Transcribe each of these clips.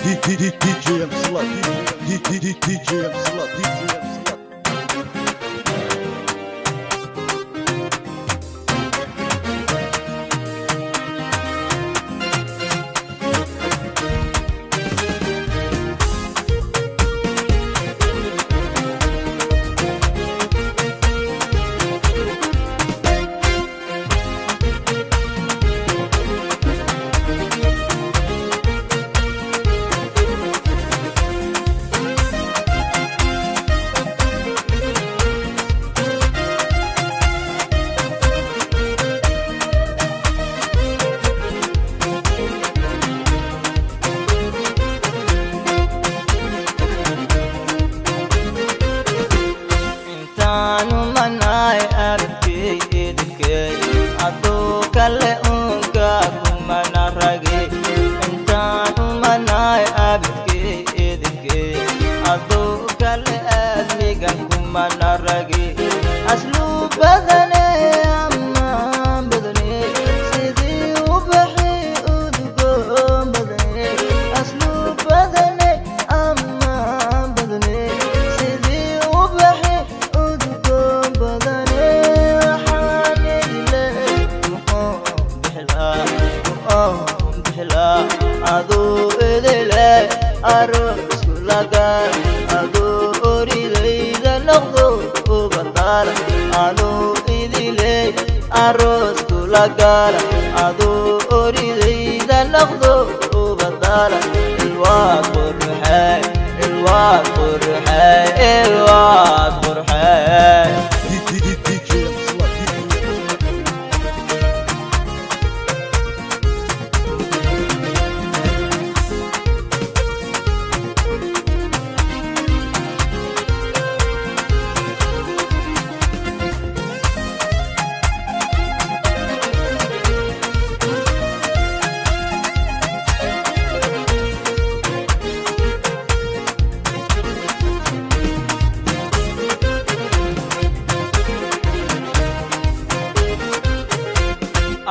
DJ M Slut, DJ M Slut, DJ M Slut.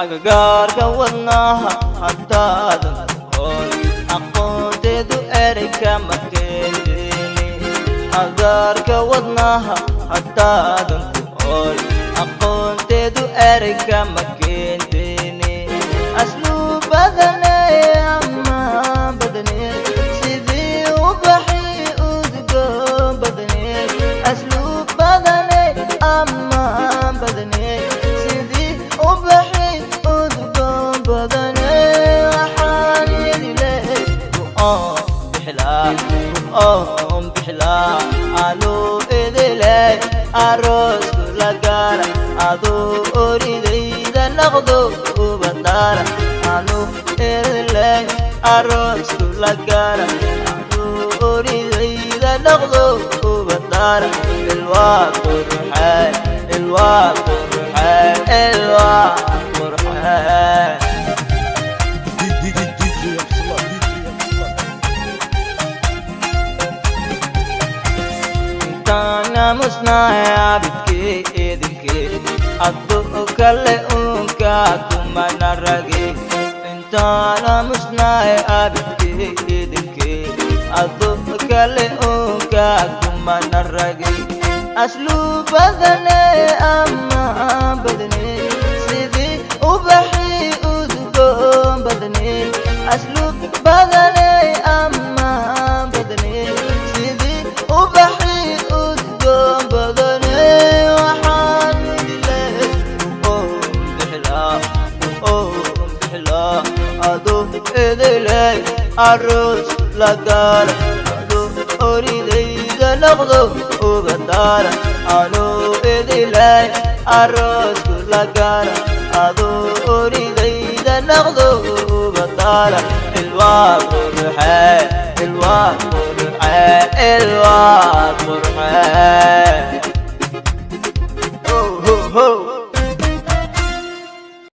Agagaarka wadnaha haddaadan ool aqoonteedu ereyka ma keenteeni. Agagaarka wadnaha haddaadan ku ool aqoonteedu ereyka ma keenteeni. Asluub badane ammaan badane sidii ubaxi udgoon badane. Asluub badane ammaan badane sidii ubaxi DJ M Slut, DJ M Slut. Asluub badane ammaan badane sidii ubaxi udgoon badane. Asluub badane ammaan badane sidii ubaxi udgoon badane. Waxaan idileh oon bixlaa aduu idileh aroos la gaara aduu oridayda noqdo ubadaara anuu idileh aroos la gaara aduu oridayda noqdo ubadaara. Ilwaa qurxe